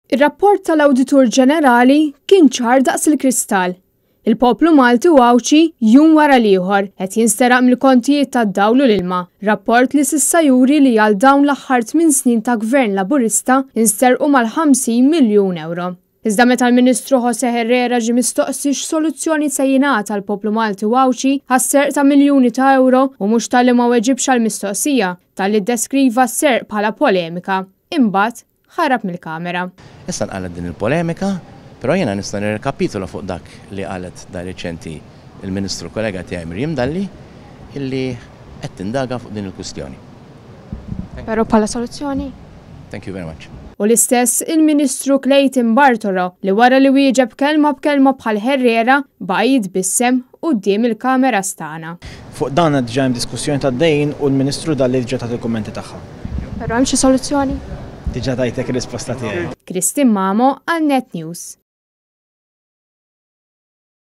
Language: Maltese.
Ir-rapport tal-Awditur Ġenerali kien ċar daqs il-kristall. Il-poplu Malti u Għawdxi jum wara l-ieħor qed jinsteraq mill-kontijiet tad-dawl u l-ilma. Rapport li s'issa juri li għal dawn l-aħħar tminn snin ta' Gvern Laburista nsterqu mal-50 miljun ewro. Iżda meta l-Ministru José Herrera ġie mistoqsi x'soluzzjoni se jingħata l-poplu Malti u Għawdxi għas-serq ta' miljuni ta' ewro u mhux talli ma weġibx għall-mistoqsija, talli ddeskriva s-serq bħala polemika. Imbagħad ħarab mill-kamera. Issa nqalgħet din il-polemika, però jiena nista' nirrikapitula fuq dak li qalet da riċenti il-Ministru kollega tiegħi Miriam Dalli illi qed tindaga fuq din il-kwistjoni. Però bħala soluzzjoni? Thank you very much. U l-istess il-Ministru Clayton Bartolo li wara li wieġeb kelma b'kelma bħal Herrera baqa' jitbissem quddiem il-kameras tagħna. Fuq dan diġà hemm diskussjoni għaddejjin u l-Ministru Dalli diġà tat il-kummenti tagħha. Però hemm xi soluzzjoni? Diġà tajtek ir-risposta tiegħi. Christine Mamo għal Net News.